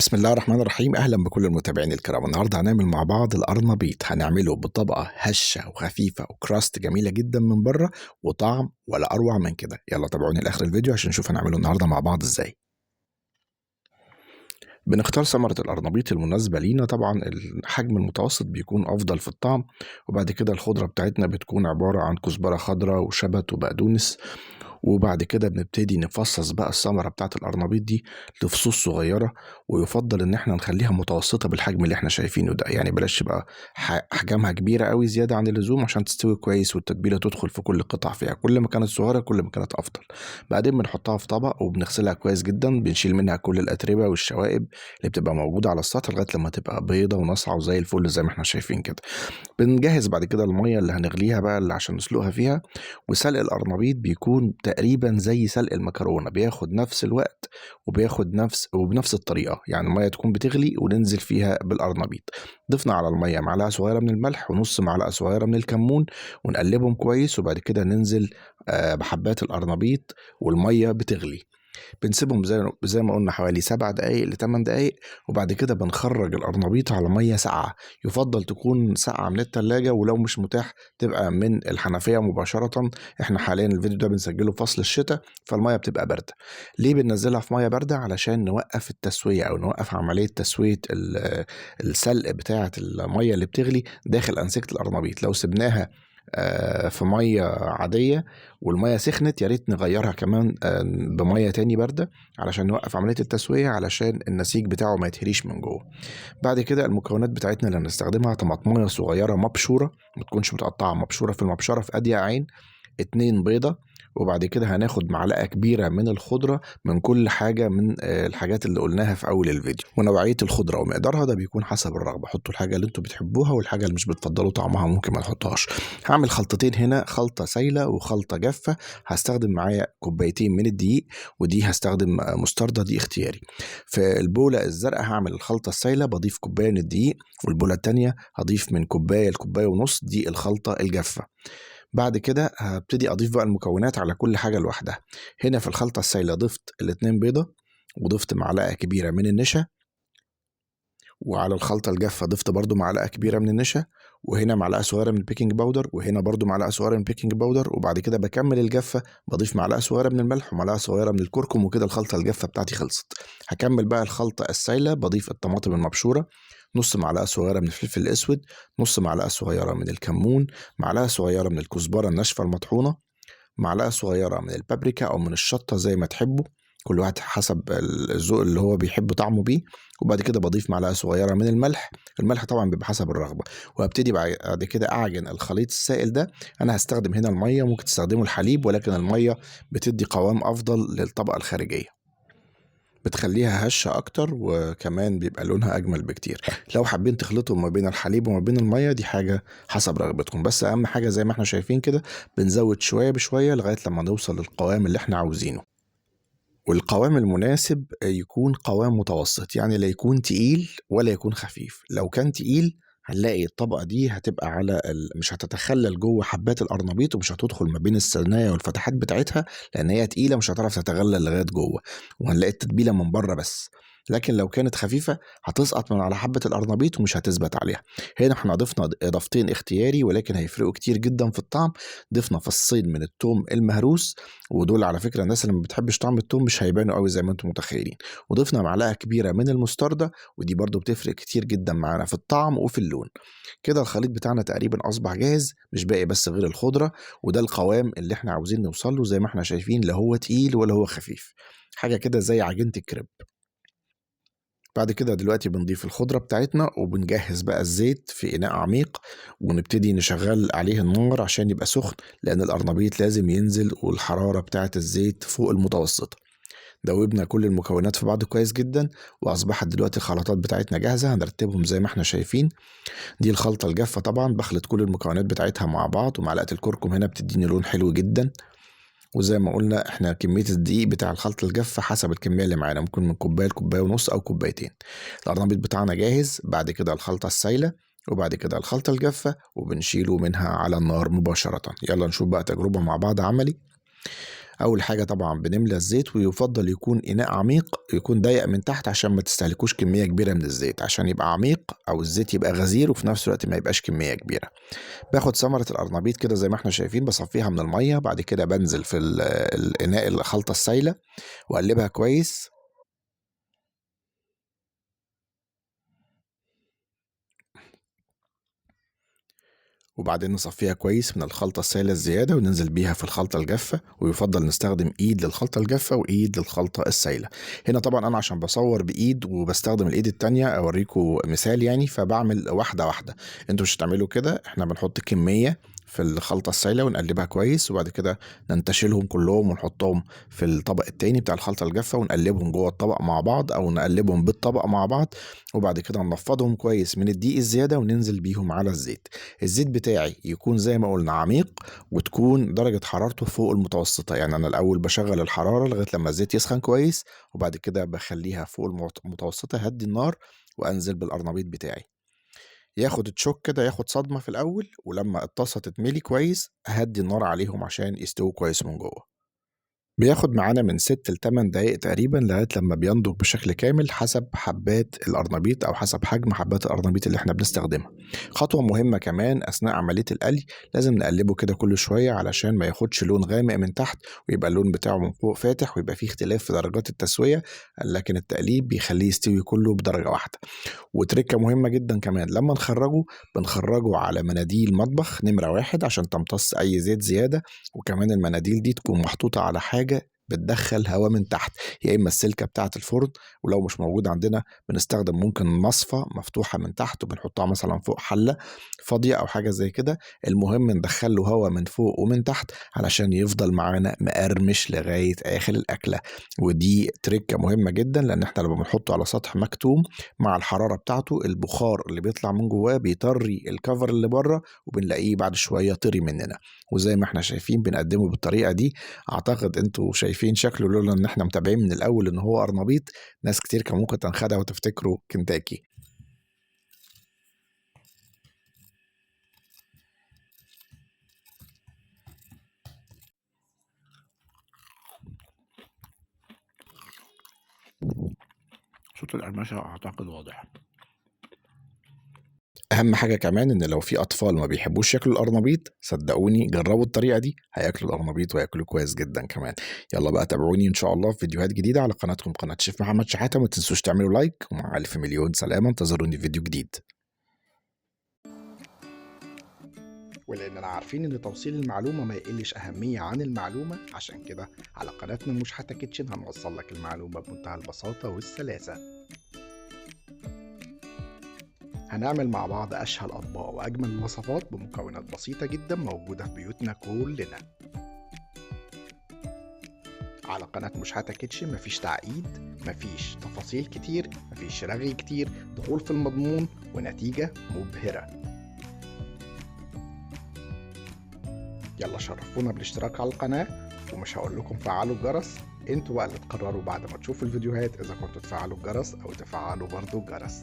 بسم الله الرحمن الرحيم. اهلا بكل المتابعين الكرام. النهارده هنعمل مع بعض القرنبيط، هنعمله بطبقه هشه وخفيفة وكراست جميلة جدا من بره وطعم ولا اروع من كده. يلا تابعوني لاخر الفيديو عشان نشوف هنعمله النهارده مع بعض ازاي. بنختار ثمرة القرنبيط المناسبة لينا، طبعا الحجم المتوسط بيكون أفضل في الطعم. وبعد كده الخضرة بتاعتنا بتكون عبارة عن كزبرة خضراء وشبت وبقدونس. وبعد كده بنبتدي نفصص بقى الثمرة بتاعت القرنبيط دي لفصوص صغيرة، ويفضل إن احنا نخليها متوسطة بالحجم اللي احنا شايفينه ده، يعني بلاش يبقى أحجامها كبيرة قوي زيادة عن اللزوم عشان تستوي كويس والتتبيلة تدخل في كل قطع فيها. كل ما كانت صغيرة كل ما كانت أفضل. بعدين بنحطها في طبق وبنغسلها كويس جدا، بنشيل منها كل الأتربة والشوائب اللي بتبقى موجودة على السطح لغاية لما تبقى بيضة وناصعة وزي الفل زي ما احنا شايفين كده. بنجهز بعد كده المية اللي هنغليها بقى اللي عشان نسلقها فيها. وسلق القرنبيط بيكون تقريبا زي سلق المكرونة، بياخد نفس الوقت وبياخد نفس وبنفس الطريقة، يعني المية تكون بتغلي وننزل فيها بالقرنبيط. ضفنا على المية معلقة صغيرة من الملح ونص معلقة صغيرة من الكمون ونقلبهم كويس، وبعد كده ننزل بحبات القرنبيط والمية بتغلي. بنسيبهم زي ما قلنا حوالي 7 دقايق ل8 دقايق، وبعد كده بنخرج القرنبيط على مية ساقعه، يفضل تكون ساقعه من التلاجة، ولو مش متاح تبقى من الحنفية مباشرة. احنا حاليا الفيديو ده بنسجله في فصل الشتاء فالميه بتبقى باردة. ليه بننزلها في مية باردة؟ علشان نوقف التسوية او نوقف عملية تسويه السلق بتاعه المية اللي بتغلي داخل انسجة القرنبيط. لو سبناها في مية عادية والمية سخنت يا ريت نغيرها كمان بميه تاني باردة علشان نوقف عملية التسوية، علشان النسيج بتاعه ما يتهريش من جوه. بعد كده المكونات بتاعتنا اللي هنستخدمها: طماطميه صغيرة مبشوره، ما تكونش متقطعه، مبشوره في المبشره في اضيق عين، 2 بيضة، وبعد كده هناخد معلقه كبيرة من الخضرة من كل حاجة من الحاجات اللي قلناها في اول الفيديو. ونوعية الخضرة ومقدارها ده بيكون حسب الرغبة، حطوا الحاجة اللي انتوا بتحبوها والحاجة اللي مش بتفضلوا طعمها ممكن ما تحطوهاش. هعمل خلطتين هنا، خلطه سايله وخلطه جافة. هستخدم معايا 2 كوباية من الدقيق، ودي هستخدم مستردة، دي اختياري. في البوله الزرقاء هعمل الخلطة السايله، بضيف كوباية من الدقيق، والبوله الثانية هضيف من كوباية لكوبايه ونص، دي الخلطة الجافه. بعد كده هبتدي اضيف بقى المكونات على كل حاجة لوحدها. هنا في الخلطة السايله ضفت 2 بيضة، وضفت معلقه كبيرة من النشا، وعلى الخلطة الجافه ضفت برضو معلقه كبيرة من النشا، وهنا معلقه صغيرة من ال baking powder، وهنا برضو معلقه صغيرة من ال baking powder. وبعد كده بكمل الجافه، بضيف معلقه صغيرة من الملح ومعلقة صغيرة من الكركم، وكده الخلطة الجافه بتاعتي خلصت. هكمل بقى الخلطة السايله، بضيف الطماطم المبشوره، نص معلقه صغيرة من الفلفل الاسود، نص معلقه صغيرة من الكمون، معلقه صغيرة من الكزبره الناشفه المطحونه، معلقه صغيرة من البابريكا او من الشطه زي ما تحبوا، كل واحد حسب الذوق اللي هو بيحب طعمه بيه. وبعد كده بضيف معلقه صغيرة من الملح، الملح طبعا بيبقى حسب الرغبة. وهبتدي بعد كده اعجن الخليط السائل ده. انا هستخدم هنا المية، ممكن تستخدموا الحليب، ولكن المية بتدي قوام افضل للطبقة الخارجية، بتخليها هشة أكتر وكمان بيبقى لونها أجمل بكتير. لو حابين تخلطوا ما بين الحليب وما بين المية دي حاجة حسب رغبتكم، بس أهم حاجة زي ما احنا شايفين كده بنزود شوية بشوية لغاية لما نوصل للقوام اللي احنا عاوزينه. والقوام المناسب يكون قوام متوسط، يعني لا يكون تقيل ولا يكون خفيف. لو كان تقيل هنلاقي الطبقة دي هتبقى على مش هتتخلل جوه حبات القرنبيط، ومش هتدخل ما بين الثنايا والفتحات بتاعتها لأن هي تقيلة، مش هتعرف تتغلل لغاية جوه، وهنلاقي التتبيلة من بره بس. لكن لو كانت خفيفة هتسقط من على حبة القرنبيط ومش هتثبت عليها. هنا احنا ضفنا إضافتين اختياري ولكن هيفرقوا كتير جدا في الطعم. ضفنا فصين من التوم المهروس، ودول على فكرة الناس اللي ما بتحبش طعم التوم مش هيبانوا قوي زي ما انتم متخيلين. وضفنا معلقة كبيرة من المستردة، ودي برضو بتفرق كتير جدا معانا في الطعم وفي اللون. كده الخليط بتاعنا تقريبا أصبح جاهز، مش باقي بس غير الخضرة، وده القوام اللي احنا عاوزين نوصل له زي ما احنا شايفين، لا هو تقيل ولا هو خفيف، حاجة كده زي عجينة الكريب. بعد كده دلوقتي بنضيف الخضرة بتاعتنا، وبنجهز بقى الزيت في إناء عميق، ونبتدي نشغل عليه النار عشان يبقى سخن، لأن القرنبيط لازم ينزل والحرارة بتاعة الزيت فوق المتوسطة. دوبنا كل المكونات في بعض كويس جدا، وأصبحت دلوقتي الخلطات بتاعتنا جاهزة. هنرتبهم زي ما احنا شايفين. دي الخلطة الجافة طبعا بخلط كل المكونات بتاعتها مع بعض، ومعلقة الكركم هنا بتديني لون حلو جدا. وزي ما قلنا احنا كمية الدقيق بتاع الخلطة الجافة حسب الكمية اللي معانا، ممكن من كوباية لكوباية ونص أو كوبايتين. القرنبيط بتاعنا جاهز. بعد كده الخلطة السايلة، وبعد كده الخلطة الجافة، وبنشيله منها على النار مباشرة. يلا نشوف بقى تجربة مع بعض عملي. اول حاجة طبعا بنملى الزيت، ويفضل يكون اناء عميق، يكون ضيق من تحت عشان ما تستهلكوش كمية كبيرة من الزيت، عشان يبقى عميق او الزيت يبقى غزير وفي نفس الوقت ما يبقاش كمية كبيرة. باخد ثمره القرنبيط كده زي ما احنا شايفين، بصفيها من المية، بعد كده بنزل في الاناء الخلطة السايله واقلبها كويس. وبعدين نصفيها كويس من الخلطة السائلة الزيادة وننزل بيها في الخلطة الجافة، ويفضل نستخدم ايد للخلطة الجافة وايد للخلطة السائلة. هنا طبعا انا عشان بصور بايد وبستخدم الايد التانية اوريكم مثال يعني، فبعمل واحدة واحدة. انتوا مش هتعملوا كده، احنا بنحط كمية في الخلطة السائلة ونقلبها كويس، وبعد كده ننتشلهم كلهم ونحطهم في الطبق التاني بتاع الخلطة الجافة ونقلبهم جوه الطبق مع بعض او نقلبهم بالطبق مع بعض، وبعد كده ننفضهم كويس من الدقيق الزيادة وننزل بيهم على الزيت. الزيت بتاعي يكون زي ما قلنا عميق، وتكون درجة حرارته فوق المتوسطة، يعني انا الاول بشغل الحرارة لغاية لما الزيت يسخن كويس، وبعد كده بخليها فوق المتوسطة، هدي النار وانزل بالقرنبيط بتاعي. ياخد تشوك كده، ياخد صدمة في الأول، ولما الطاسة تتملي كويس أهدي النار عليهم عشان يستووا كويس من جوه. بياخد معانا من 6 ل 8 دقايق تقريبا لغاية لما بينضج بشكل كامل حسب حبات القرنبيط أو حسب حجم حبات القرنبيط اللي احنا بنستخدمها. خطوة مهمة كمان أثناء عملية القلي، لازم نقلبه كده كل شوية علشان ما ياخدش لون غامق من تحت ويبقى اللون بتاعه من فوق فاتح، ويبقى فيه اختلاف في درجات التسوية، لكن التقليب بيخليه يستوي كله بدرجة واحدة. وتركة مهمة جدا كمان، لما نخرجه بنخرجه على مناديل مطبخ نمرة 1 عشان تمتص أي زيت زيادة، وكمان المناديل دي تكون محطوطة على حاجة بتدخل هواء من تحت، يا اما السلكه بتاعه الفرن، ولو مش موجود عندنا بنستخدم ممكن مصفى مفتوحة من تحت وبنحطها مثلا فوق حله فاضية او حاجة زي كده. المهم ندخل له هواء من فوق ومن تحت علشان يفضل معانا مقرمش لغاية اخر الاكلة. ودي تركه مهمة جدا، لان احنا لما بنحطه على سطح مكتوم مع الحرارة بتاعته البخار اللي بيطلع من جواه بيطري الكفر اللي بره، وبنلاقيه بعد شوية طري مننا. وزي ما احنا شايفين بنقدمه بالطريقة دي. اعتقد انتوا شايفين شكله، لولا ان احنا متابعين من الاول ان هو قرنبيط ناس كتير كان ممكن تنخدع وتفتكره كنتاكي. صوت القرمشة اعتقد واضح. اهم حاجة كمان ان لو في اطفال ما بيحبوش ياكلوا القرنبيط، صدقوني جربوا الطريقة دي هياكلوا القرنبيط وياكلوا كويس جدا كمان. يلا بقى تابعوني ان شاء الله في فيديوهات جديدة على قناتكم قناة شيف محمد شحاته. ما تنسوش تعملوا لايك، ومع 1000 مليون سلامه. انتظروني في فيديو جديد. ولاننا عارفين ان توصيل المعلومة ما يقلش اهمية عن المعلومة، عشان كده على قناتنا مشحته كيتشن هنوصل لك المعلومة بمنتهى البساطة والسلاسه. هنعمل مع بعض أشهى الأطباق وأجمل الوصفات بمكونات بسيطة جدا موجودة في بيوتنا كلنا. على قناة مشحتة كيتشن مفيش تعقيد، مفيش تفاصيل كتير، مفيش رغي كتير، دخول في المضمون ونتيجة مبهرة. يلا شرفونا بالاشتراك على القناة، ومش هقول لكم فعلوا الجرس، انتوا بقى اللي تقرروا بعد ما تشوفوا الفيديوهات إذا كنتوا تفعلوا الجرس أو تفعلوا برضو الجرس.